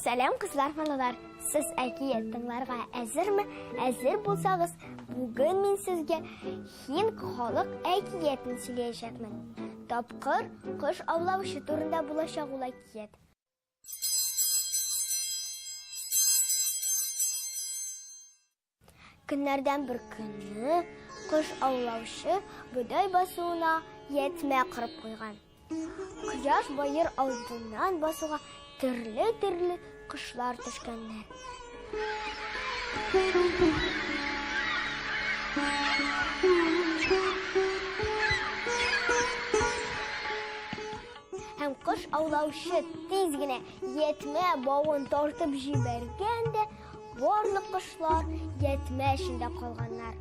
Сәлам, кызлар, балалар! Сез әкият тыңларга әзерме? Әзер булсагыз, бүген мин сезгә һинд халык әкиятен сөйләячәкмен. Тапкыр кош аулаучы турында булачак ул әкият. Көннәрдән бер көнне кош аулаучы бодай басуына ятьмә кырып куйган. Кояш баер алдыннан басуга төрле-төрле кошлар төшкәннәр. Һәм кош аулаучы тиз генә ятьмә бавын тартып җибәргән дә, Барлык кошлар ятьмә эчендә калганнар.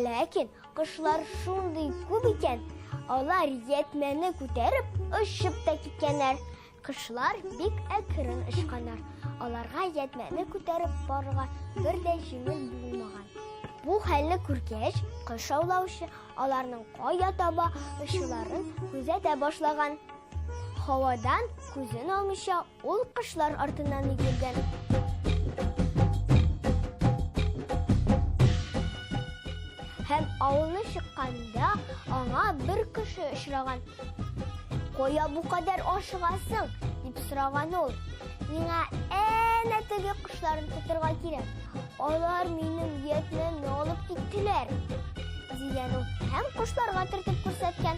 Ләкин кошлар шундый күп икән, алар ятьмәне күтәреп очып та киткәннәр. Кошлар бик әкрен очканнар. Аларга ятьмәне күтәреп барырга бер дә җиңел булмаган. Бу хәлне күргәч, кош аулаучы Аларның кая таба очуларын күзәтә башлаган. Һавадан күзен алмыйча ул кошлар артыннан йөгергән. Һәм авылны чыкканда аңа бер кеше очраган. Кая бу кадәр ашыгасың? дип сораган ул. Миңа әнә теге кошларны тотырга кирәк. Алар минем ятьмәмне алып киттеләр, дигән ул һәм кошларга төртеп күрсәткән.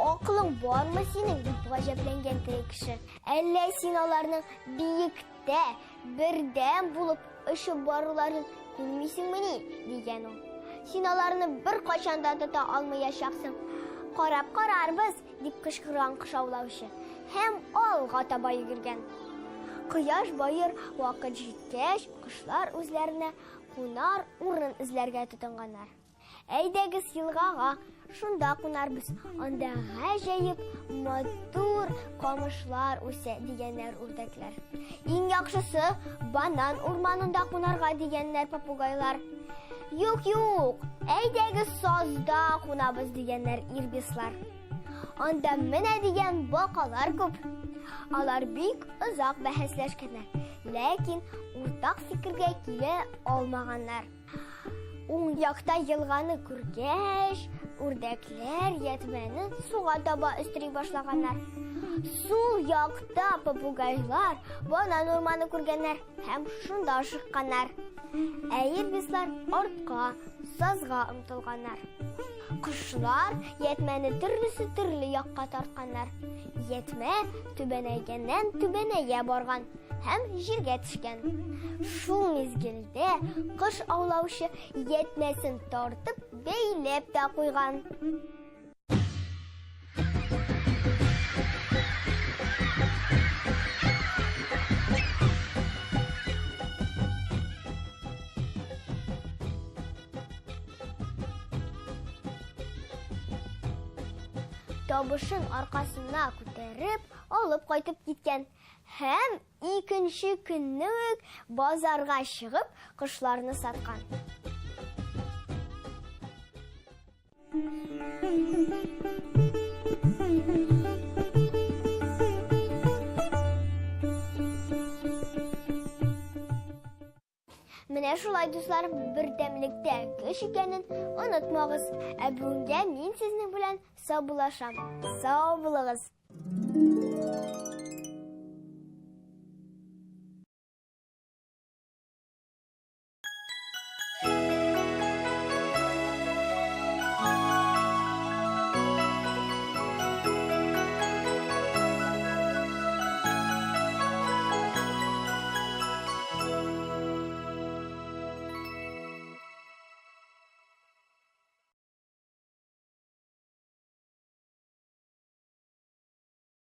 Акылың бармы синең, дип гаҗәпләнгән теге кеше. Әллә син аларның биектә, бердәм булып очып баруларын күрмисеңмени? дигән ул. Син аларны беркайчан да тота алмаячаксың. Карап карарбыз, дип кычкырган кош аулаучы һәм алга таба йөгергән. Кояш баер вакыт җиткәч, кошлар үзләренә кунар урын эзләргә тотынганнар. Әйдәгез елгага, шунда кунарбыз. Анда гаҗәеп матур камышлар үсә, дигәннәр үрдәкләр. Иң яхшысы банан урманында кунарга, дигәннәр попугайлар. Юк, юк, әйдәгез сазда кунабыз, дигәннәр ирбислар. Анда менә дигән бакалар күп. Алар бик озак бәхәсләшкәннәр, ләкин уртак фикергә килә алмаганнар. Уң якта елганы күргәч, үрдәкләр ятьмәне суга таба өстери башлаганнар. Сул якта попугайлар банан урманы күргәннәр һәм шунда ашыкканнар. Ә ирбислар артка, сазга омтылганнар. Кошлар ятьмәне төрлесе төрле якка тартканнар. Ятьмә түбәнәйгәннән түбәнәя барган. һәм җиргә төшкән. Шул мизгелдә кош аулаучы ятьмәсен тартып бәйләп тә куйган. Табышын аркасына күтәреп, алып кайтып киткән. Һәм икенче көнне үк базарга чыгып, кошларны саткан. Менә шулай, дуслар, бердәмлектә көч икәнен онытмагыз. Ә бүгенгә мин сезнең белән саубуллашам. Сау булыгыз.